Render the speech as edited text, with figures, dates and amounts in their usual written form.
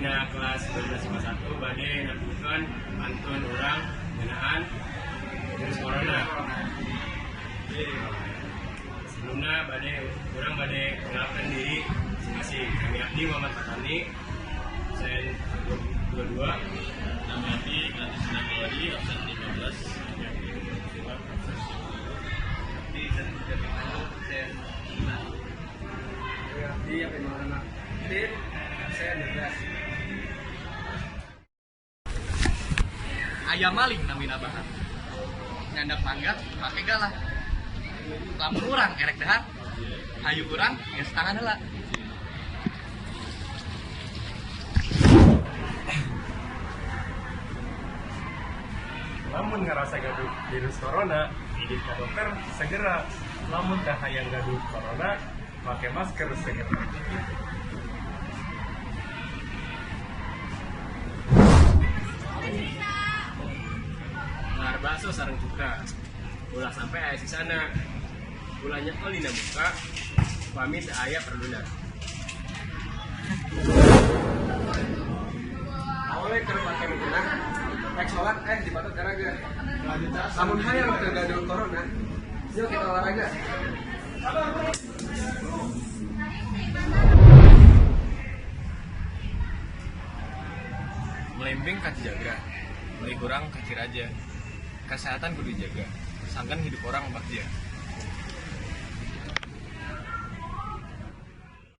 tina kelas 1251 bade nampilkeun pantun urang ngeunaan virus corona. Sebelumna bade urang bade kenalkan diri masing-masing. Kami abdi Muhammad Fatani, absen 22. Nama abdi Gratis Nagori, absen 15. Abdi dan absen 9. Abdi apa Maulana Tin, absen 12. Ayam maling namina bahan. Nyandak mangga make galah. Lamun urang erek dahar, hayu urang geus tangan heula. Lamun ngerasa gaduh virus corona, izin ka dokter segera. Lamun teu hayang gaduh corona, make masker segera. Dahar bakso sareng cuka, ulah sampai aya sisana. Ulah nyekel dina muka, upami teu aya perluna. Awalnya keur make mukena, rek sholat dipatot garaga. Lamun hayang teu gaduh corona, yuk kita olahraga. Melembing ka Cijagra, meuli hurang ka Ciraja. Kesehatan kudu dijaga, sangkan hidup orang bagja.